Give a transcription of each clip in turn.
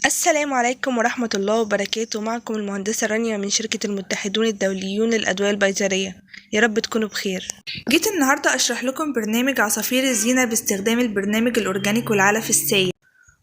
السلام عليكم ورحمة الله وبركاته. معكم المهندسة رانيا من شركة المتحدون الدوليون للأدوية البيطرية. يا رب تكونوا بخير. جيت النهاردة أشرح لكم برنامج عصافير الزينة باستخدام البرنامج ال organic والعلف السائل.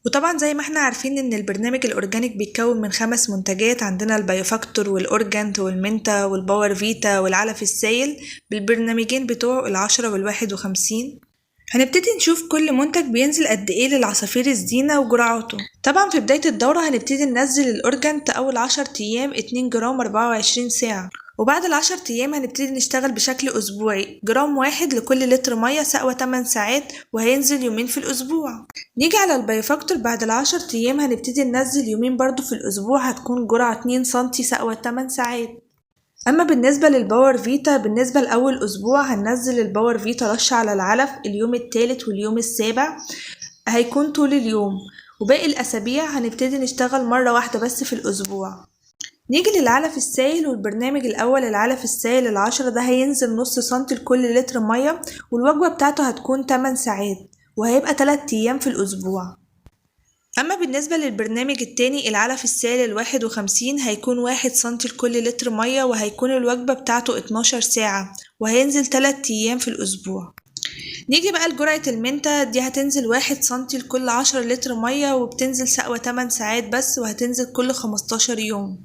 وطبعا زي ما احنا عارفين ان البرنامج ال organic بيتكون من 5 منتجات، عندنا البيوفاكتور والأورجانت والمنتا والباور فيتا والعلف السائل بالبرنامجين بتوعه 10 وال51. هنبتدي نشوف كل منتج بينزل قد ايه للعصافير الزينة وجرعاته. طبعا في بداية الدورة هنبتدي ننزل الأورجانت أول 10 أيام 2 جرام 24 ساعة، وبعد 10 أيام هنبتدي نشتغل بشكل أسبوعي جرام 1 لكل لتر مية سقوة 8 ساعات، وهينزل يومين في الأسبوع. نيجي على البيوفاكتور بعد 10 أيام هنبتدي ننزل يومين برضو في الأسبوع، هتكون جرعة 2 سنتي سقوة 8 ساعات. أما بالنسبة للباور فيتا، بالنسبة لأول أسبوع هننزل الباور فيتا رش على العلف اليوم الثالث واليوم السابع، هيكون طول اليوم، وباقي الأسابيع هنبتدي نشتغل مرة واحدة بس في الأسبوع. نيجي للعلف السائل، والبرنامج الأول العلف السائل 10 ده هينزل نص سنتي لكل لتر مية، والوجبة بتاعته هتكون 8 ساعات، وهيبقى 3 أيام في الأسبوع. أما بالنسبة للبرنامج التاني العلف السائل 51 هيكون 1 سنتي لكل لتر مية، وهيكون الوجبة بتاعته 12 ساعة، وهينزل 3 أيام في الأسبوع. نيجي بقى لجرعة المنتا، دي هتنزل 1 سنتي لكل 10 لتر مية، وبتنزل سقوة 8 ساعات بس، وهتنزل كل 15 يوم،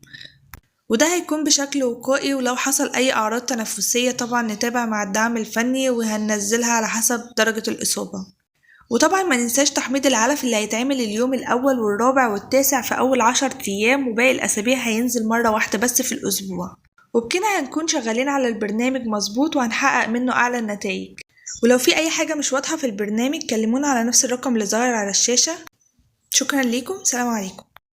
وده هيكون بشكل وقائي، ولو حصل أي أعراض تنفسية طبعا نتابع مع الدعم الفني وهننزلها على حسب درجة الإصابة. وطبعا ما ننساش تحميض العلف اللي هيتعمل اليوم الأول والرابع والتاسع في أول 10 أيام، وباقي الأسابيع هينزل مرة واحدة بس في الأسبوع. وبكده هنكون شغالين على البرنامج مظبوط وهنحقق منه أعلى النتائج. ولو في أي حاجة مش واضحة في البرنامج كلمونا على نفس الرقم اللي ظاهر على الشاشة. شكرا ليكم، سلام عليكم.